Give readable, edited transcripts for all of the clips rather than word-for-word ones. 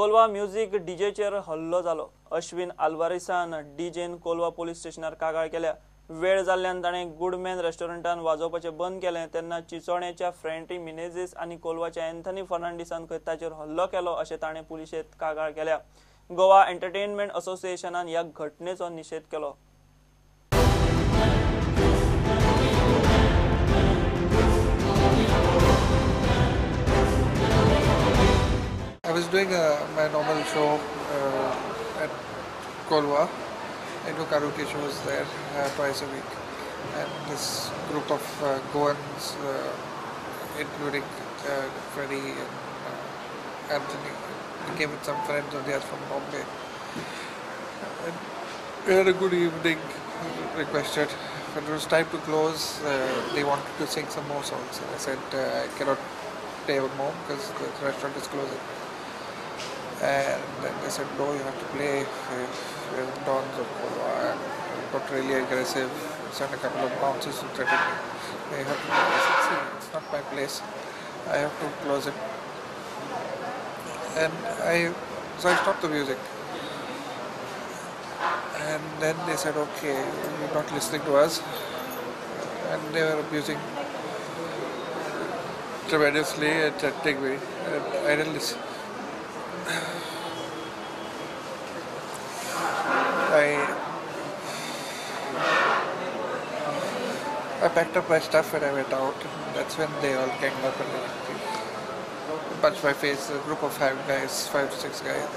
Colva music डीजेचेर हल्लो जालो. Ashwin आल्वारिसान डीजेन Colva police स्टेशनार कागाळ केल्या. वेळ जाल्ल्यान ताणें गुडमॅन रेस्टॉरंटान वाजोवपाचें बंद केलें तेन्ना चिचोण्याच्या फ्रेंटी मिनेझिस आनी कोलवाच्या अँथनी फर्नांडीसान खंय ताचेर हल्लो केलो अशें ताणें पुलिशेंत कागाळ केल्या. गोवा एंटरटेनमेंट असोसिएशनान ह्या घटनेचो निशेध केलो. I was doing my normal show at Kolwa. I do karaoke shows there twice a week, and this group of Goans, including Freddie and Anthony, came with some friends of theirs from Bombay. And we had a good evening, requested. When it was time to close, they wanted to sing some more songs. I said I cannot play more because the restaurant is closing. And then they said, no, you have to play. We're the dons of Kolwa. And got really aggressive, sent a couple of bouncers to threaten me. They have to play. I said, see, it's not my place. I have to close it. And so I stopped the music. And then they said, okay, you're not listening to us. And they were abusing tremendously and threatening me. And I didn't listen. I packed up my stuff and I went out. And that's when they all ganged up and punched my face. A group of 5 guys, 5 to 6 guys,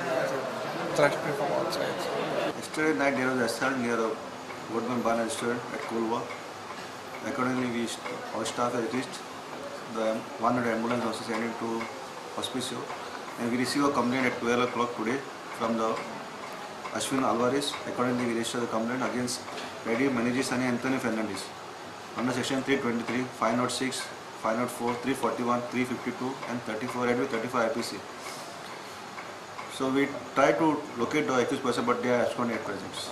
thrashed me from all sides. Yesterday night there was an assault near a Goodman Bar restaurant at Kolwa. Accordingly, our staff has reached. The 100 ambulance also sent it to Hospicio, and we received a complaint at 12 o'clock today from the Ashwin Alvarez. Accordingly, we registered the complaint against Eddie Menezes and Anthony Fernandez under section 323, 506, 504, 341, 352 and 34 and 35 IPC. So we try to locate the accused person, but they are absconding at present.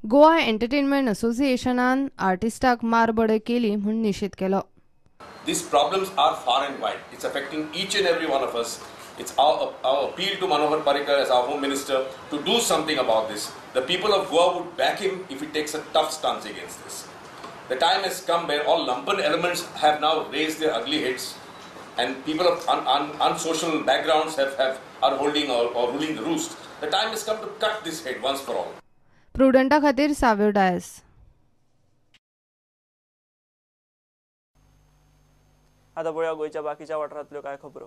Goa entertainment असोसिएशनान आर्टिस्टाक मारबडय केली म्हूण निशेध केलो. These problems are far and wide. It's affecting each and every one of us. It's our appeal to Manohar Parrikar as our Home Minister to do something about this. The people of Goa would back him if he takes a tough stance against this. The time has come where all lumpen elements have now raised their ugly heads, and people of unsocial backgrounds are holding or ruling the roost. The time has come to cut this head once for all. प्रुडंटा खातीर साव्यो डायस. आता पळोवया गोंयच्या बाकीच्या वाठारांतल्यो कांय खबरो.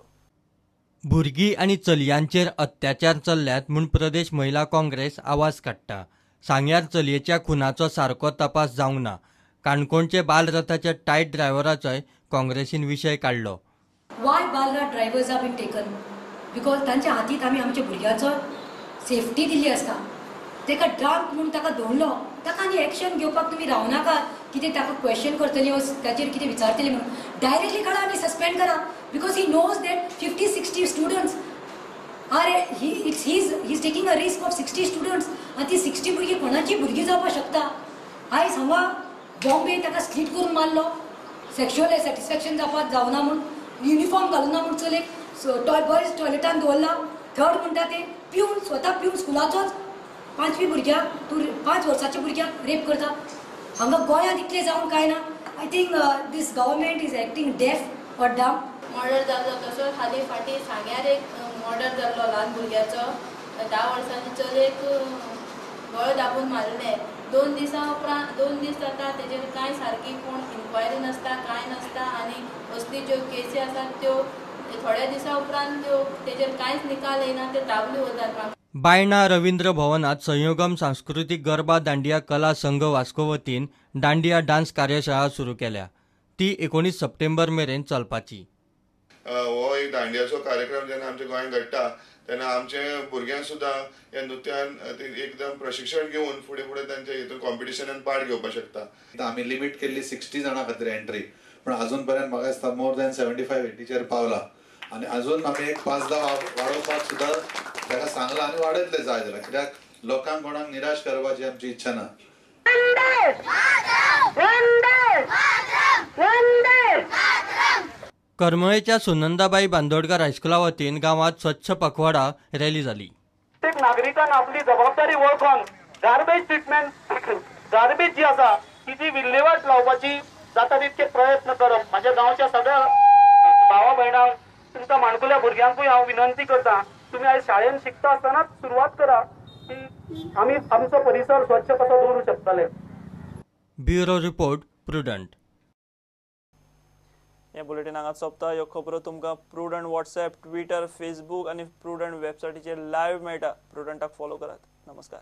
भुरगीं आनी चलयांचेर अत्याचार चल्ल्यात म्हूण प्रदेश महिला काँग्रेस आवाज काडटा. सांग्यार चलयेच्या खुनाचो सारको तपास जावंक ना. काणकोणचे बालरथाच्या टायट ड्रायव्हराचोय काँग्रेसीन विशय काडलो. Why Balrath drivers are been taken? Because तांच्या हातींत आमी आमच्या भुरग्याचो सेफ्टी दिल्ली आसता. ताका ड्रंक म्हूण ताका दवरलो, ताका आनी एक्शन घेवपाक तुमी रावनाकात. कितें ताका क्वेश्चन करतली वो ताचेर कितें विचारतली म्हणून डायरेक्टली काडा आनी सस्पेंड करा. Because he knows that 50-60 students are he it's he is taking a risk of 60 students. आनी ती 60 भुरगीं कोणाची भुरगीं जावपाक शकता. आयज हांगा बॉम्बे ताका स्लीट करून मारलो, सेक्शुअल सॅटिस्फॅक्शन जावपाक जावना म्हूण, युनिफॉर्म घालूना म्हूण चलयेक बॉयज टॉयलेटान दवरला. थर्ड म्हणटा ते पिवन, स्वता पिवन स्कुलाचोच 5वी भुरग्याक, तूं 5 वर्साच्या भुरग्याक रेप करता. हांगा गोंयांत इतलें जावन कांय ना. I think this government is acting deaf or dumb. Murder जाल्लो तसोच हालीं फाटीं सांग्यार एक मर्डर जाल्लो ल्हान भुरग्याचो. 10 वर्सांचे चलयेक गळो दाबून मारलें. 2 दिसां उपरांत 2 दीस जाता तेजेर कांय सारकी कोण इन्क्वायरी नासता, कांय नासता. आनी असली ज्यो केसी आसात त्यो थोड्या दिसां उपरांत त्यो तेजेर कांयच निकाल येना, त्यो दाबल्यो वतात. बायणा रवींद्र भवनात संयोगम सांस्कृतीक गरबा दांडिया कला संघ वास्को वतीन दांडिया डान्स कार्यशाळा सुरू केल्या. ती 19 सप्टेंबर मेरेन चलपाची. हो एक दांडियाचो कार्यक्रम जेन्ना आमच्या गोंयांत घडटा तेन्ना आमचे भुरग्यांक सुद्दां ह्या नृत्यान एकदम प्रशिक्षण घेवन फुडें फुडें तांच्या हितून कॉम्पिटिशनान पार्ट घेवपाक शकता. आमी लिमीट केल्ली 60 जाणां खातीर एंट्री, पूण अजून पर्यंत म्हाका दिसता मोर दॅन 75-80चेर पावला. आनी अजून आमी एक 5-10 वाडोवपाक सुद्दां ताका सांगलां आनी वाडयतले जाय जाल्यार, कित्याक लोकांक कोणाक निराश करपाची आमची इच्छा ना. करमळेच्या सुनंदाबाई बांदोडकर हायस्कुला वतीन गांवात स्वच्छ पखवाडा रॅली जाली. प्रत्येक नागरिकान आपली जबाबदारी वळखून गार्बेज ट्रिटमेंट, गार्बेज जी आसा तिची विल्हेवाट लावपाची जाता तितके प्रयत्न करप. म्हाज्या गांवच्या सगळ्या भावा भयणांक, तुमच्या माणकुल्या भुरग्यांकूय हांव विनंती करता, तुमी आयज शाळेन शिकता आसतनाच सुरवात करा की आमी आमचो परिसर स्वच्छ कसो दवरूं शकतले. Bureau report, Prudent. हें बुलेटीन हांगा सोंपता. ह्यो खबरो तुमकां प्रुडंट वॉट्सएप, ट्विटर, फेसबूक आनी प्रुडंट वेबसायटीचेर लायव्ह मेळटा. प्रुडंटाक फॉलो करात. नमस्कार.